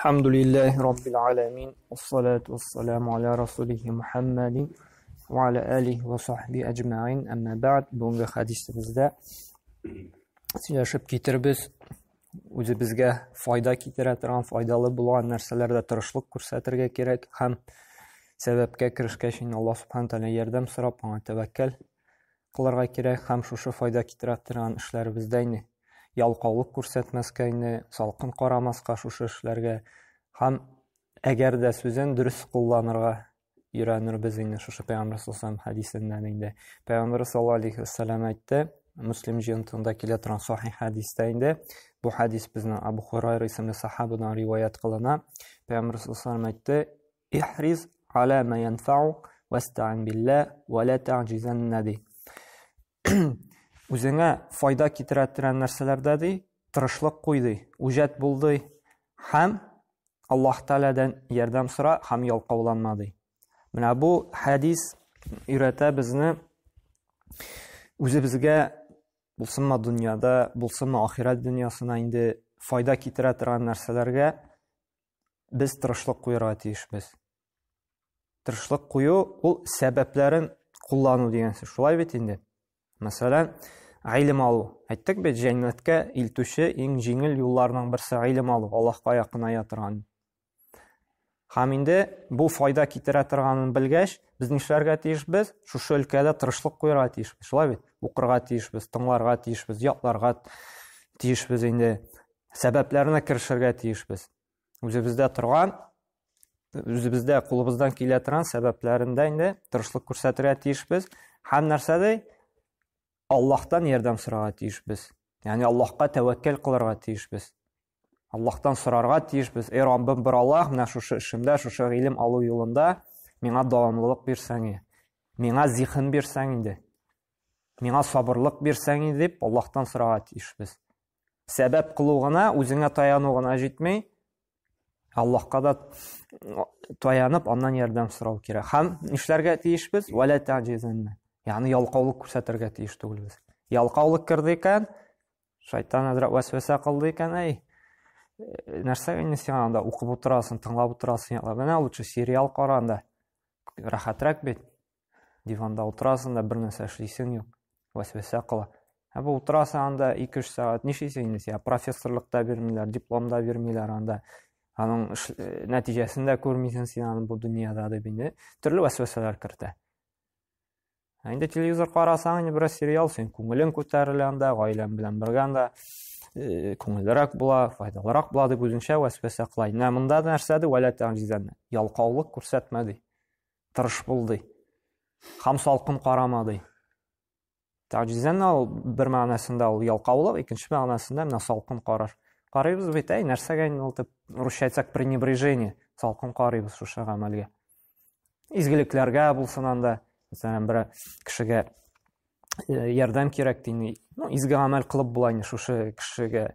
Elhamdülillahi Rabbil alemin. Vessalatu vesselamu ala rasulihi Muhammedin ve ala alihi ve sahbihi ecmain. Әмма бәгъд, бүгенге хәдисебездә сөйләшеп китербез. Үзебезгә файда китерә торган, файдалы булган нәрсәләрдә тырышлык күрсәтергә кирәк һәм сәбәпкә керешкәч инде Аллаһ субхана тәгалә ярдәм сорап, аңа тәвәккәл кылырга кирәк һәм шушы файда китерә торган эшләребездә инде ялкаулык күрсәтмәскә инде, салкын карамаска шушы эшләргә һәм әгәр дә сүзен дөрес кулланырга өйрәнербез инде шушы Пәйгамбәр саллаллаху хәдисеннән инде. Пәйгамбәр саллаллаху алейхи вәссәлам әйтте, Муслим җыентыгында килә торган сахих хәдистә инде. Бу хәдис безнең Абу Хурайра исемле сахабадан риваять кылына. Пәйгамбәр саллаллаху әйтте: "Ихриз аля ма янфау вастаин билла ва ла та'җизанна" ди. Үзеңә файда китерә торган нәрсәләрдә ди, тырышлык куй ди, үҗәт бул ди һәм Аллаһ Тәгаләдән ярдәм сора һәм ялкауланма ди. Менә бу хәдис өйрәтә безне үзебезгә булсынмы дөньяда, булсынмы ахирәт дөньясына инде файда китерә торган нәрсәләргә без тырышлык куярга тиешбез. Тырышлык кую ул сәбәпләрен куллану дигән сүз. Шулай бит инде. Мәсәлән, гыйлем алу. Әйттек бит, җәннәткә илтүче иң җиңел юлларның берсе гыйлем алу, Аллаһка якыная торган. Һәм инде бу файда китерә торганын белгәч, без нишләргә тиешбез? Шушы өлкәдә тырышлык куярга тиешбез. Шулай бит? Укырга тиешбез, тыңларга тиешбез, ятларга тиешбез инде. Сәбәпләренә керешергә тиешбез. Үзебездә торган, үзебездә кулыбыздан килә торган сәбәпләрендә инде тырышлык күрсәтергә тиешбез. Һәм нәрсә ди? Аллаһтан ярдәм сорарга тиешбез. Ягъни Аллаһка тәвәккәл кылырга тиешбез. Аллаһтан сорарга тиешбез. Эй Раббым, бер Аллаһ, менә шушы эшемдә, шушы гыйлем алу юлында миңа дәвамлылык бирсәң, миңа зиһен бирсәң инде. Миңа сабырлык бирсәң инде дип Аллаһтан сорарга тиешбез. Сәбәп кылу гына, үзеңә таяну гына җитми. Аллаһка да таянып, аннан ярдәм сорау кирәк. Һәм нишләргә тиешбез? Вәлә таҗизанна. Ягъни ялкаулык күрсәтергә тиеш түгелбез. Ялкаулык керде икән, шайтан әзрәк вәсвәсә кылды икән, әй, нәрсә инде сиңа анда укып утырасың, тыңлап утырасың, менә лучше сериал кара анда. Рәхәтрәк бит. Диванда утырасың да бер нәрсә эшлисең юк. Вәсвәсә кыла. Ә бу утырасың анда 2-3 сәгать нишлисең инде сиңа? Профессорлык та бирмиләр, диплом да бирмиләр анда. Аның нәтиҗәсен дә күрмисең син аны бу дөньяда дип инде төрле вәсвәсәләр кертә. Ә инде телевизор карасаң, инде бераз сериал, син күңелең күтәрелә анда, гаиләң белән бергә анда күңеллерәк була, файдалырак була дип үзенчә вәсвәсә кыла. Менә монда нәрсә ди? Вәлә тәгъҗизәнне. Ялкаулык күрсәтмә ди. Тырыш бул ди. Һәм салкын карама ди. Тәгъҗизән ул бер мәгънәсендә ул ялкаулык, икенче мәгънәсендә менә салкын караш. Карыйбыз бит, әй, нәрсәгә инде ул дип, русча әйтсәк, пренебрежение, салкын карыйбыз шушы гамәлгә. Изгелекләргә булсын анда, мәсәлән, бер кешегә ярдәм кирәк дини, ну, изге гамәл кылып була инде шушы кешегә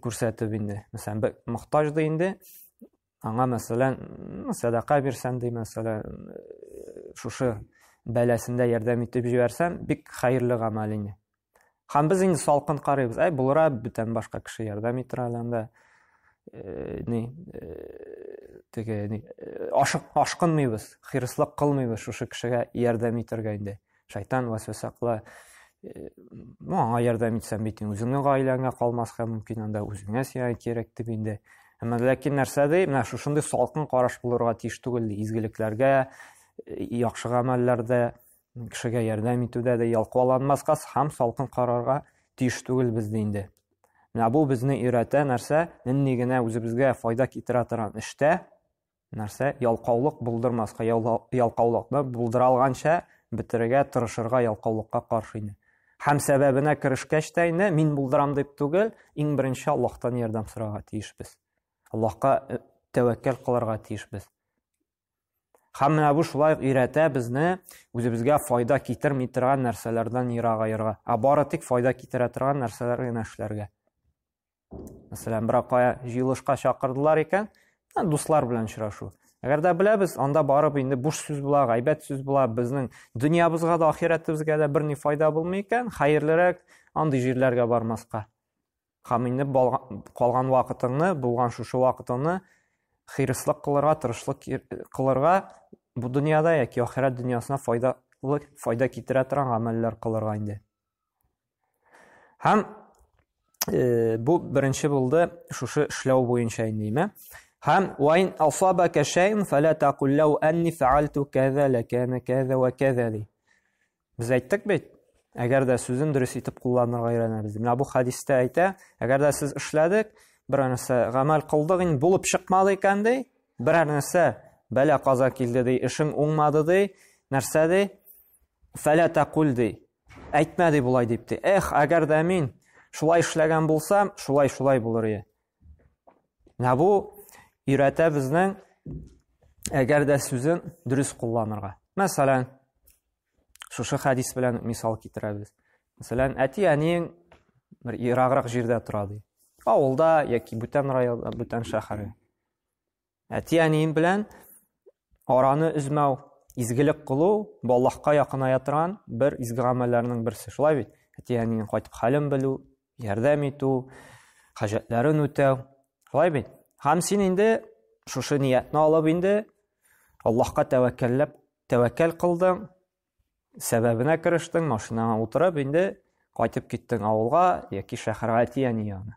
күрсәтеп инде. Мәсәлән, бер мохтаҗ ди инде, аңа, мәсәлән, сәдака бирсәм ди, мәсәлән, шушы бәласендә ярдәм итеп җибәрсәм, бик хәерле гамәл инде. Һәм без инде салкын карыйбыз. Әй, булыр, бүтән башка кеше ярдәм итер әле анда. Ни, теге, ни, ашык, ашкынмыйбыз, хирыслык кылмыйбыз шушы кешегә ярдәм итәргә инде. Шайтан вәсвәсә кыла. Ну, аңа ярдәм итсәм бит, үзеңнең гаиләңә калмаска мөмкин анда, үзеңә сиңа кирәк дип инде. Әмма ләкин нәрсә ди, менә шушындый салкын караш булырга тиеш түгел ди, изгелекләргә, яхшы гамәлләрдә, кешегә ярдәм итүдә дә ялкауланмаска һәм салкын карарга тиеш түгел без ди инде. Менә бу безне өйрәтә нәрсә, нинди генә үзебезгә файда китерә торган эштә нәрсә ялкаулык булдырмаска, ялкаулыкны булдыра алганча бетерергә тырышырга ялкаулыкка каршы инде. Һәм сәбәбенә керешкәч тә инде мин булдырам дип түгел, иң беренче Аллаһтан ярдәм сорарга тиешбез. Аллаһка тәвәккәл кылырга тиешбез. Һәм менә бу шулай ук өйрәтә безне үзебезгә файда китерми торган нәрсәләрдән ерагаерга, ә бары тик файда китерә торган нәрсәләр генә эшләргә. Мәсәлән, бер кая җыелышка чакырдылар икән, дуслар белән очрашу. Әгәр дә беләбез, анда барып инде буш сүз була, гайбәт сүз була, безнең дөньябызга да, ахирәтебезгә дә берни файда булмый икән, хәерлерәк андый җирләргә бармаска. Һәм инде калган вакытыңны, булган шушы вакытыңны хирыслык кылырга, тырышлык кылырга, бу дөньяда яки ахирәт дөньясына файдалы файда китерә торган гамәлләр кылырга инде. Һәм э, бу беренче булды шушы эшләү буенча инде, име? Һәм ва ин асабака шәйн фала тақул лау анни фаалту каза лакана каза ва каза ди. Без әйттек бит, әгәр дә сүзен дөрес итеп кулланырга өйрәнәбез. Менә бу хәдистә әйтә, әгәр дә сез эшләдек, бер нәрсә гамәл кылдык, инде булып чыкмады икән ди, берәр нәрсә бәла каза килде ди, эшең уңмады ди, нәрсә ди? Фәлә тәкул ди. Әйтмә ди болай дип ди. Эх, әгәр дә мин шулай эшләгән булсам, шулай-шулай булыр иде. Менә бу өйрәтә безнең әгәр дә сүзен дөрес кулланырга. Мәсәлән, шушы хәдис белән мисал китерәбез. Мәсәлән, әти-әниең бер ераграк җирдә тора ди. Авылда яки бүтән районда, бүтән шәһәрдә. Әти-әнием белән араны өзмәү, изгелек кылу, бу Аллаһка якыная торган бер изге гамәлләрнең берсе. Шулай бит? Әти-әнинең кайтып хәлен белү, ярдәм итү, хаҗәтләрен үтәү. Шулай бит? Һәм син инде шушы ниятне алып инде Аллаһка тәвәккәлләп, тәвәккәл кылдың, сәбәбенә керештең, машинаңа утырып инде кайтып киттең авылга яки шәһәргә әти-әни янына.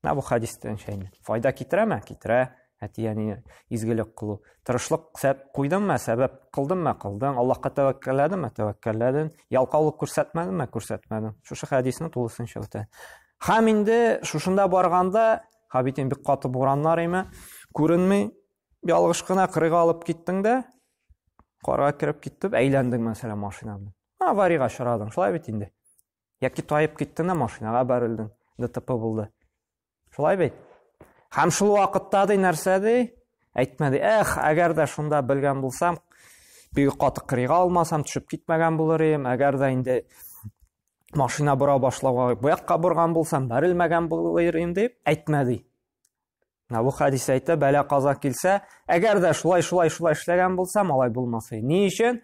Менә бу хәдистән инде. Файда китерәме? Китерә. Әти-әни изгелек кылу. Тырышлык сәбәп куйдыңмы? Сәбәп кылдыңмы? Кылдың. Аллаһка тәвәккәлләдеңме? Тәвәккәлләдең. Ялкаулык күрсәтмәдеңме? Күрсәтмәдең. Шушы хәдисне тулысынча үтә. Һәм инде шушында барганда, ха бит инде бик каты бураннар име, күренми, ялгыш кына кырыйга алып киттең дә, карга кереп киттеп, әйләндең, мәсәлән, машина белән. Аварийга очрадың, шулай бит инде. Яки таеп киттең дә машинага бәрелдең, ДТП булды. Шулай бит? Һәм шул вакытта ди нәрсә ди? Әйтмә ди, эх, әгәр дә шунда белгән булсам, бик каты кырыйга алмасам, төшеп китмәгән булыр идем. Әгәр дә инде машина бора башлауга бу якка борган булсам, бәрелмәгән булыр идем дип әйтмә ди. Менә бу хәдис әйтә, бәла каза килсә, әгәр дә шулай шулай шулай эшләгән булсам, алай булмас иде. Ни өчен?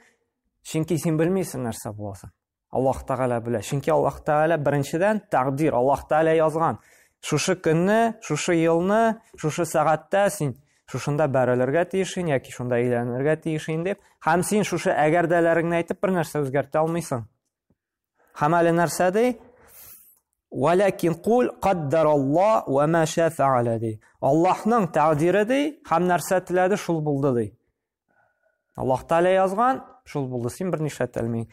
Чөнки син белмисең нәрсә буласын. Аллаһ Тәгалә белә. Чөнки Аллаһ Тәгалә беренчедән тәкъдир, Аллаһ Тәгалә язган. Шушы көнне, шушы елны, шушы сәгатьтә син шушында бәрелергә тиешсең яки шунда әйләнергә тиешсең дип, һәм син шушы әгәрдәләреңне әйтеп бер нәрсә үзгәртә алмыйсың. Һәм әле нәрсә ди? Вәләкин кул каддаралла ва ма ша фәалә ди. Аллаһның тәкъдире ди, һәм нәрсә теләде, шул булды ди. Аллаһ Тәгалә язган, шул булды, син бер нишләтә алмыйң.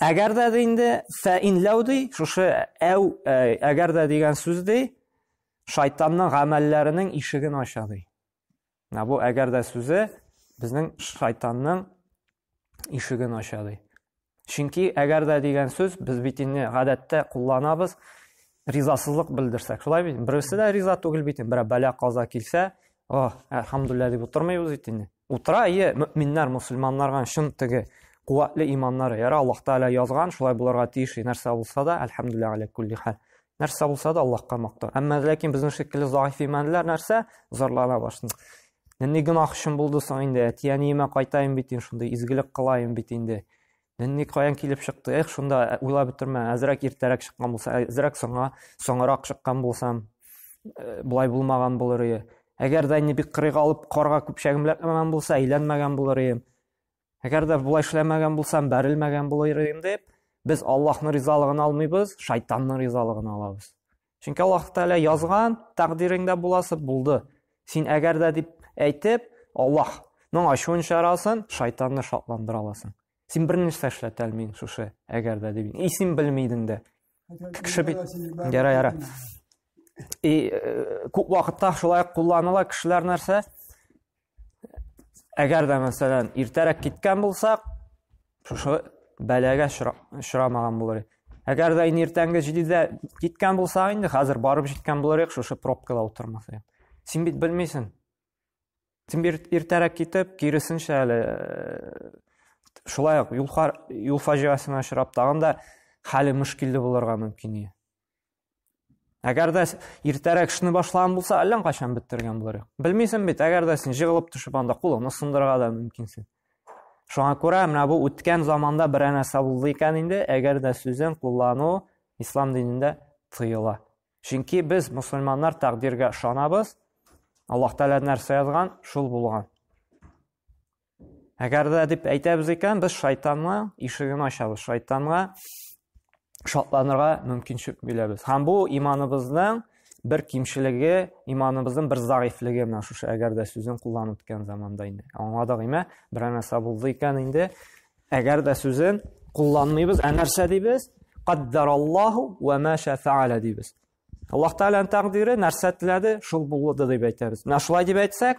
Әгәр дә ди инде фәинләү ди, шушы әү э, әгәр дә дигән сүз ди, шайтанның гамәлләренең ишеген ача ди. Менә бу әгәр дә сүзе безнең шайтанның ишеген ача ди. Чөнки әгәр дә дигән сүз без бит инде гадәттә кулланабыз ризасызлык белдерсәк. Шулай бит? Берсе дә риза түгел бит. Берәр бәла каза килсә, о, әлхәмдүлилләһ дип утырмыйбыз бит инде. Утыра, ие, мөминнәр, мусульманнарга чын теге куәтле иманнары. Яра Аллаһ Тәгалә язган, шулай булырга тиеш, нәрсә булса да, әлхәмдүлилләһ аля кулли хәл. Нәрсә булса да Аллаһка мактау. Әмма ләкин безнең шикелле заиф иманлылар нәрсә? Зарлана башлый. Нинди гөнаһ өчен булды соң инде? Әти-әниемә кайтайым бит инде, шундый изгелек кылаем бит инде. Нинди каян килеп чыкты? Эх, шунда э, уйлап бетермә, әзрәк иртәрәк чыккан булса, әзрәк соңа, соңрак чыккан булсам, э, болай булмаган булыр иде. Әгәр дә инде бик кырыйга алып карга көпчәгем эләкмәгән булса, әйләнмәгән булыр идем. Әгәр дә болай эшләмәгән булсам, бәрелмәгән булыр идем дип, без Аллаһның ризалыгын алмыйбыз, шайтанның ризалыгын алабыз. Чөнки Аллаһ Тәгалә язган тәкъдиреңдә буласы булды. Син әгәр дә дип әйтеп, Аллаһның ачуын чыгарасың, шайтанны шатландыра аласың. Син бер нәрсә эшләтә алмыйсың шушы әгәр дә дип. И син белмидең дә. Кеше бит яра яра. И э, күп вакытта шулай кулланыла кешеләр нәрсә? Әгәр дә, мәсәлән, иртәрәк киткән булсак, шушы бәлагә очрамаган булыр идек. Әгәр дә инде иртәнге 7-дә киткән булсак инде, хәзер барып җиткән булыр идек, шушы пробкада утырмас идек. Син бит белмисең. Син бит иртәрәк китеп, киресенчә әле э, шулай ук юл, юл фаҗигасенә очрап тагын да хәле мөшкилле булырга мөмкин иде. Әгәр дә иртәрәк эшне башлаган булса, әллә кайчан бетергән булыр идек. Белмисең бит, әгәр дә син җыгылып төшеп анда кулыңны сындырырга да мөмкинсең. Шуңа күрә менә бу үткән заманда берәр нәрсә булды икән инде, әгәр дә сүзен куллану ислам динендә тыела. Чөнки без мусульманнар тәкъдиргә ышанабыз. Аллаһ Тәгалә нәрсә язган, шул булган. Әгәр дә дип әйтәбез икән, без шайтанга ишеген ачабыз, шайтанга шатланырга мөмкинчелек бирәбез. Һәм бу иманыбызның бер кимчелеге, иманыбызның бер зәгыйфьлеге менә шушы әгәр дә сүзен кулланып үткән заманда инде. Аңладык име? Берәр нәрсә булды икән инде, әгәр дә сүзен кулланмыйбыз, ә нәрсә дибез? Каддараллаһу ва ма ша фа'аля дибез. Аллаһ Тәгаләнең тәкъдире нәрсә теләде, шул булды дип әйтәбез. Менә шулай дип әйтсәк,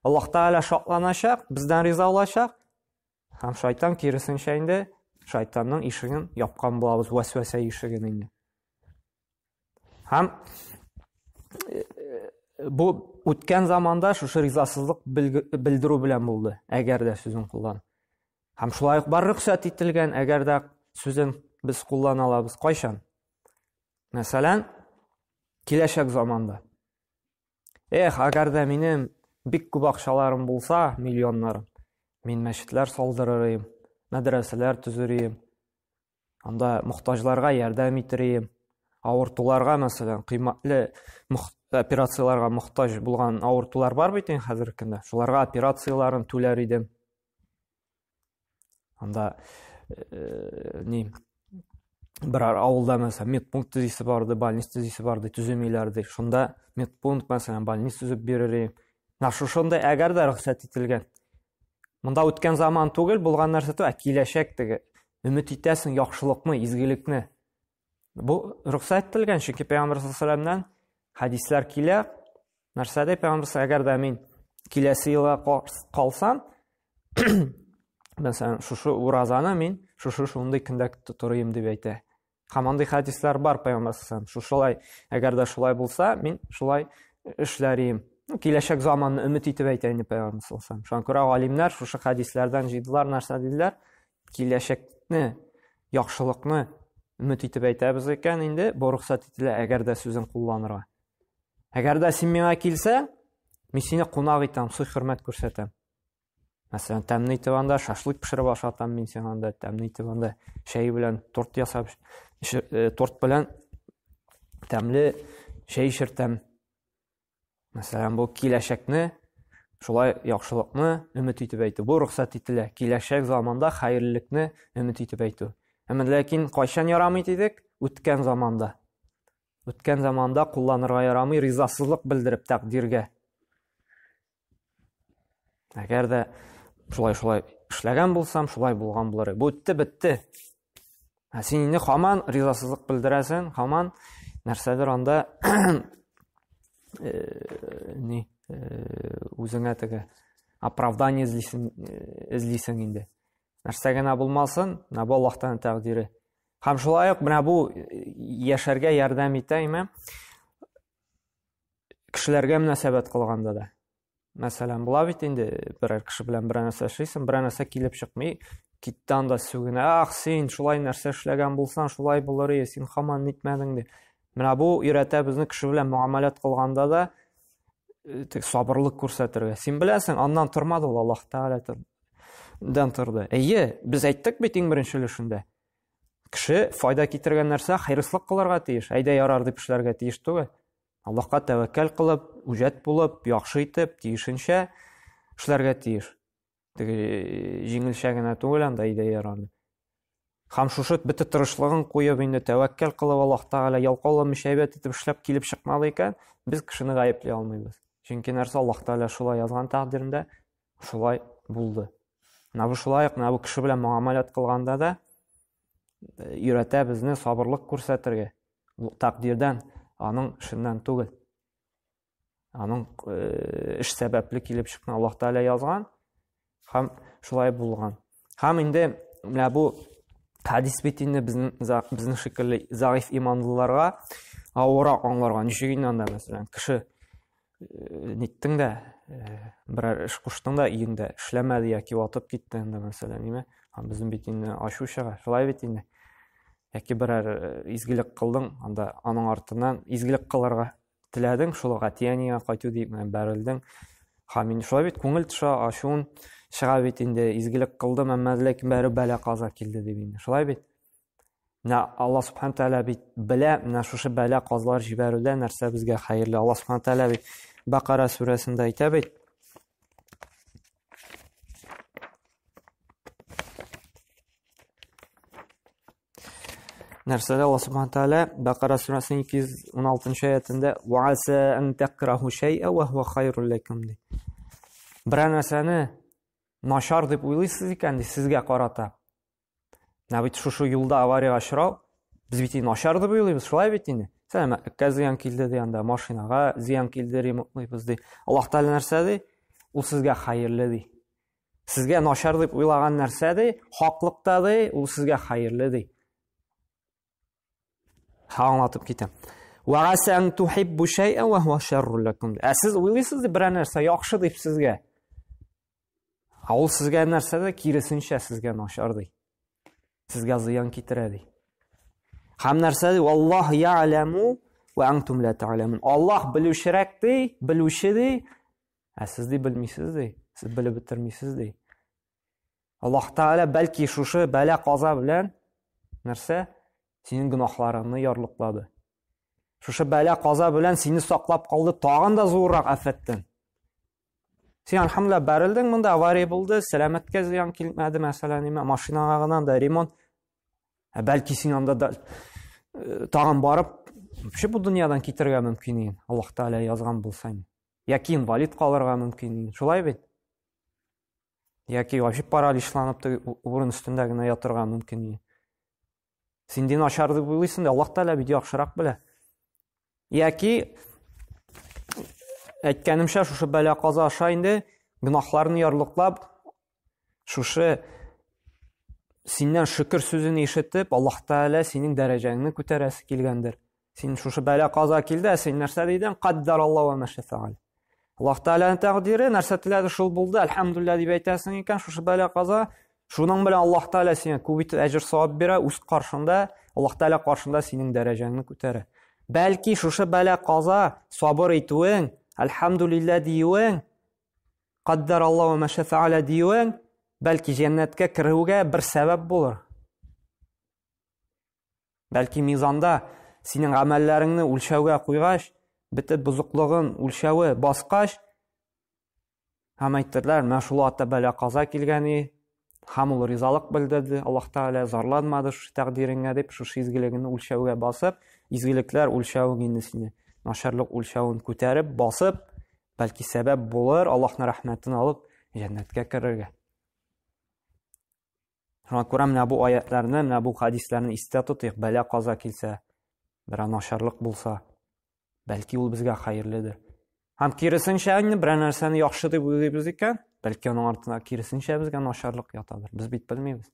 Аллаһ Тәгалә шатланачак, бездән риза булачак. Һәм шайтан киресенчә инде шайтанның ишеген япкан булабыз, вәсвәсә ишеген инде. Һәм э, бу үткән заманда шушы ризасызлык белдерү белән булды, әгәр дә сүзен куллан. Һәм шулай ук бар рөхсәт ителгән, әгәр дә сүзен без куллана алабыз. Кайчан? Мәсәлән, киләчәк заманда. Эх, әгәр дә минем бик күп акчаларым булса, миллионнарым, мин мәчетләр салдырыр идем, мәдрәсәләр төзер идем, анда мохтаҗларга ярдәм итер идем, авыртуларга, мәсәлән, кыйммәтле операцияләргә мохтаҗ булган авыртулар бар бит инде хәзерге көндә, шуларга операцияләрен түләр идем. Анда э, ни берәр авылда мәсәлән медпункт төзисе барды, больница төзисе барды, төземиләр ди. Шунда медпункт мәсәлән больница төзеп бирер идем. Менә шушындай әгәр дә рөхсәт ителгән. Монда үткән заман түгел, булган нәрсә түгел, ә киләчәк теге. Өмет итәсең яхшылыкны, изгелекне. Бу рөхсәт ителгән, чөнки Пәйгамбәр саллаллаху хәдисләр килә. Нәрсә ди Пәйгамбәр, әгәр дә мин киләсе елга калсам, мәсәлән, шушы уразаны мин шушы шундый көндә тотырыйм дип әйтә. Һәм андый хәдисләр бар Пәйгамбәр саллаллаху Шушылай, әгәр дә шулай булса, мин шулай эшләр идем. Киләчәк заманны өмет итеп әйтә инде Пәйгамбәр саллаллаху Шуңа күрә галимнәр шушы хәдисләрдән җыйдылар, нәрсә диделәр? Киләчәкне, яхшылыкны өмет итеп әйтәбез икән, инде бу рөхсәт ителә, әгәр дә сүзен кулланырга. Әгәр дә син миңа килсә, мин сине кунак итәм, сый-хөрмәт күрсәтәм. Мәсәлән, тәмле итеп анда шашлык пешереп ашатам мин сиңа анда, тәмле итеп анда чәй белән торт ясап, э, торт белән тәмле чәй эчертәм. Мәсәлән, бу киләчәкне, шулай яхшылыкны өмет итеп әйтү. Бу рөхсәт ителә. Киләчәк заманда хәерлелекне өмет итеп әйтү. Әмма ләкин кайчан ярамый дидек? Үткән заманда. Үткән заманда кулланырга ярамый ризасызлык белдереп тәкъдиргә. Әгәр дә шулай-шулай эшләгән булсам, шулай булган булыр. Бу үтте, бетте. Ә син инде һаман ризасызлык белдерәсең, һаман нәрсәдер анда э, ни э, үзеңә теге оправдание эзлисең, э, эзлисең инде. Нәрсә генә булмасын, менә бу Аллаһтан тәкъдире. Һәм шулай ук менә бу яшәргә ярдәм итә, име? Кешеләргә мөнәсәбәт кылганда да. Мәсәлән, була бит инде берәр кеше белән берәр нәрсә эшлисең, берәр нәрсә килеп чыкмый, китте анда сүгенә. Ах, син шулай нәрсә эшләгән булсаң, шулай булыр иде, син һаман нитмәдең ди. Менә бу өйрәтә безне кеше белән муамәләт кылганда да э, тик сабырлык күрсәтергә. Син беләсең, аннан тормады ул Аллаһ Тәгаләдән торды. Әйе, без әйттек бит иң беренче өлешендә. Кеше файда китергән нәрсә хәерслык кылырга тиеш, әйдә ярар дип эшләргә тиеш түгел. Аллаһка тәвәккәл кылып, үҗәт булып, яхшы итеп, тиешенчә эшләргә тиеш. Теге җиңелчә генә түгел анда әйдә ярар. Һәм шушы бөтен тырышлыгын куеп инде тәвәккәл кылып Аллаһ Тәгалә ялкауланмыйча әйбәт итеп эшләп килеп чыкмады икән, без кешене гаепли алмыйбыз. Чөнки нәрсә Аллаһ Тәгалә шулай язган тәкъдирендә шулай булды. Менә бу шулай ук менә бу кеше белән муамәләт кылганда да э, өйрәтә безне сабырлык күрсәтергә. Тәкъдирдән, аның эшеннән түгел. Аның э, эш сәбәпле килеп чыккан Аллаһ Тәгалә язган һәм шулай булган. Һәм инде менә бу хәдис бит инде безнең безнең шикелле заиф иманлыларга авыррак аңларга. Ничек инде анда, мәсәлән, кеше э, ниттең дә, э, берәр эш куштың да өеңдә эшләмәде яки ватып китте инде, мәсәлән, ниме? Һәм безнең бит инде ачу чыга. Шулай бит инде. Яки берәр э, изгелек кылдың, анда аның артыннан изгелек кылырга теләдең, шул ук әти-әнигә кайту дип менә бәрелдең. Һәм инде шулай бит күңел төшә, ачуын чыга бит инде, изгелек кылдым, әмма ләкин бәре бәла каза килде дип инде. Шулай бит. Менә Алла Субхану Тәгалә бит белә, менә шушы бәла казлар җибәрүдә нәрсә безгә хәерле. Алла Субхану Тәгалә бит Бакара сүрәсендә әйтә бит. Нәрсәдә Алла Субхану Тәгалә Бакара сүрәсенең 216 аятендә «Ва аса ан такраху шай'a ва хуа хайрул лакум» ди. Берәр нәрсәне начар дип уйлыйсыз икән, ди, сезгә карата. Менә бит шушы юлда авариягә очрау, без бит начар дип уйлыйбыз, шулай бит инде. Сәламәтлеккә зыян килде ди, анда машинага зыян килде, ремонтлыйбыз ди. Аллаһ Тәгалә нәрсә ди? Ул сезгә хәерле ди. Сезгә начар дип уйлаган нәрсә ди, хаклыкта ди, ул сезгә хәерле ди. Аңлатып китәм. Ва аса ан тухиббу шай'ан ва хуа шаррун лакум. Ә сез уйлыйсыз ди, берәр нәрсә яхшы дип сезгә. Ә ул сезгә нәрсә дә киресенчә сезгә начар ди. Сезгә зыян китерә ди. Һәм нәрсә ди? Валлаһу я'ламу ва антум ла та'ламун. Аллаһ белүчерәк ди, белүче ди. Ә сез ди белмисез ди. Сез белеп бетермисез ди. Аллаһ Тәгалә бәлки шушы бәла каза белән нәрсә? Синең гөнаһларыңны ярлыклады. Шушы бәла каза белән сине саклап калды тагын да зуррак афәттән. Син әлхәмдүлилләһ бәрелдең монда, авария булды, сәламәткә зыян килмәде, мәсәлән, ниме, машинага гына да ремонт. Ә бәлки син анда да э, тагын барып, вообще бу дөньядан китергә мөмкин икән. Аллаһ Тәгалә язган булса инде. Яки инвалид калырга мөмкин икән. Шулай бит? Яки вообще параличланып урын өстендә генә ятырга мөмкин икән. Син дин начар дип уйлыйсың да, Аллаһ Тәгалә бит яхшырак белә. Яки әйткәнемчә, шушы бәла каза аша инде гөнаһларны ярлыклап, шушы синнән шөкер сүзен ишетеп, Аллаһ Тәгалә синең дәрәҗәңне күтәрәсе килгәндер. Син шушы бәла каза килде, ә син нәрсә дидең? Каддар Аллаһу ва маша фәгал. Аллаһ Тәгаләнең тәкъдире, нәрсә теләде, шул булды. Әлхәмдүлилләһ дип әйтәсең икән, шушы бәла каза, шуның белән Аллаһ Тәгалә сиңа күп итеп әҗер савап бирә, үз каршында, Аллаһ Тәгалә каршында синең дәрәҗәңне күтәрә. Бәлки шушы бәла каза сабыр итүең, әлхәмдүлилләһ диюең, каддар Аллаһу ва маша фәгал диюең, бәлки җәннәткә керүгә бер сәбәп булыр. Бәлки мизанда синең гамәлләреңне үлчәүгә куйгач, бөтен бозыклыгын үлчәве баскач, һәм әйттеләр, менә шул ата бәла каза килгән и, һәм ул ризалык белдерде, Аллаһ Тәгалә зарланмады шушы тәкъдиреңә дип, шушы изгелегеңне үлчәүгә басып, изгелекләр үлчәвең инде сине, начарлык үлчәвен күтәреп, басып, бәлки сәбәп булыр Аллаһның рәхмәтен алып, җәннәткә керергә. Шуңа күрә менә бу аятларны, менә бу хадисләрне истә тотыйк. Бәла каза килсә, берәр начарлык булса, бәлки ул безгә хәерледер. Һәм киресенчә инде берәр нәрсәне яхшы дип уйлыйбыз икән, бәлки аның артына киресенчә безгә начарлык ятадыр. Без бит белмибез.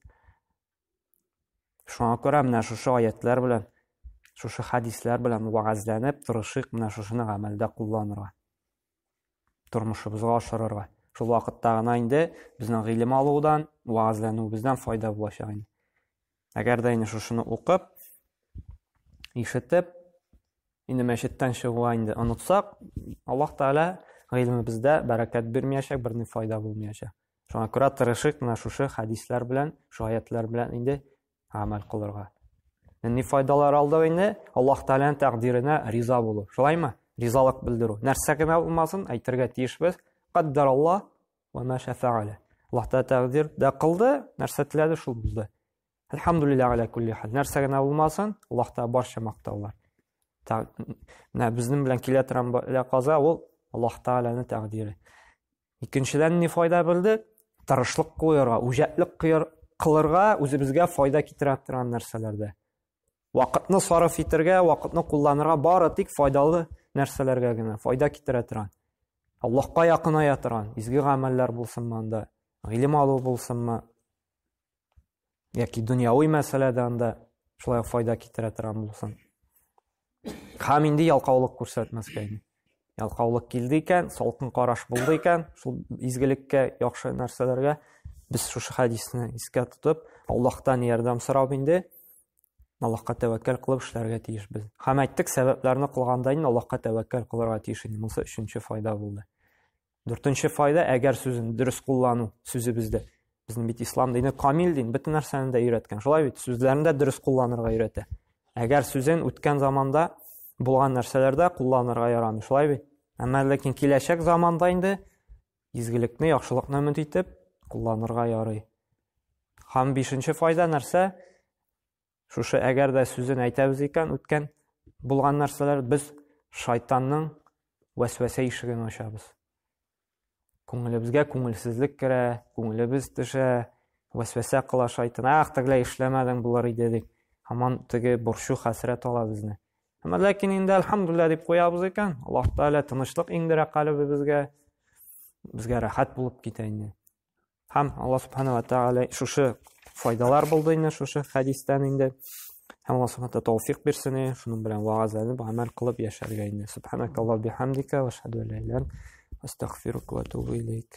Шуңа күрә менә шушы аятлар белән, шушы хадисләр белән вәгазьләнеп тырышыйк менә шушыны гамәлдә кулланырга. Тормышыбызга ашырырга. Шул вакытта гына инде безнең гыйлем алудан, вәгазьләнүебездән файда булачак инде. Әгәр дә инде шушыны укып, ишетеп, инде мәчеттән чыгуга инде онытсак, Аллаһ Тәгалә гыйлемебездә бәрәкәт бирмәячәк, берни файда булмаячак. Шуңа күрә тырышыйк менә шушы хәдисләр белән, шушы аятлар белән инде гамәл кылырга. Нинди файдалар алдык инде? Аллаһ Тәгаләнең тәкъдиренә риза булу. Шулаймы? Ризалык белдерү. Нәрсә генә булмасын, әйтергә тиешбез. Каддар Аллаһ ва ма шафа'аля. Аллаһ Тәгалә тәкъдир дә кылды, нәрсә теләде, шул булды. Әлхәмдүлилләһ аля кулли хал. Нәрсә генә булмасын, Аллаһ Тәгалә барча мактаулар. Менә безнең белән килә торган бәла каза ул Аллаһ Тәгаләнең тәкъдире. Икенчедән ни файда белдек? Тырышлык куярга, үҗәтлек кылырга, үзебезгә файда китерә торган нәрсәләрдә. Вакытны сарыф итәргә, вакытны кулланырга бары тик файдалы нәрсәләргә генә файда китерә торган. Аллаһка якыная торган изге гамәлләр булсынмы анда, гыйлем алу булсынмы, яки дөньяви мәсьәләдә анда шулай ук файда китерә торган булсын. Һәм инде ялкаулык күрсәтмәскә инде. Ялкаулык килде икән, салкын караш булды икән, шул изгелеккә, яхшы нәрсәләргә без шушы хәдисне искә тотып, Аллаһтан ярдәм сорап инде Аллаһка тәвәккәл кылып эшләргә тиешбез. Һәм әйттек, сәбәпләрне кылганда инде Аллаһка тәвәккәл кылырга тиеш инде. Монысы өченче файда булды. Дүртенче файда, әгәр сүзен дөрес куллану сүзебездә. Безнең бит ислам дине камил дин, бөтен нәрсәне дә өйрәткән. Шулай бит, сүзләрне дә дөрес кулланырга өйрәтә. Әгәр сүзен үткән заманда булган нәрсәләрдә кулланырга ярамый, шулай бит? Әмма ләкин киләчәк заманда инде изгелекне, яхшылыкны өмет итеп кулланырга ярый. Һәм бишенче файда нәрсә? Шушы әгәр дә сүзен әйтәбез икән, үткән булган нәрсәләр без шайтанның вәсвәсә ишеген ачабыз. Күңелебезгә күңелсезлек керә, күңелебез төшә, вәсвәсә кыла шайтан. Ах, тегеләй эшләмәдең булыр иде дип. Һаман теге борчу, хәсрәт ала безне. Әмма ләкин инде әлхәмдүлилләһ дип куябыз икән, Аллаһ Тәгалә тынычлык иңдерә калебебезгә, безгә рәхәт булып китә инде. Һәм Аллаһ Субхану ва Тааля шушы файдалар булды инде шушы хәдистән инде. Һәм Аллаһ Субхану тәүфик бирсен, шуның белән вагазланып, гамәл кылып яшәргә инде. Субханакаллаһу бихамдика ва ашһаду ан ла иляха илля анта, астагфирука ва атубу илейк.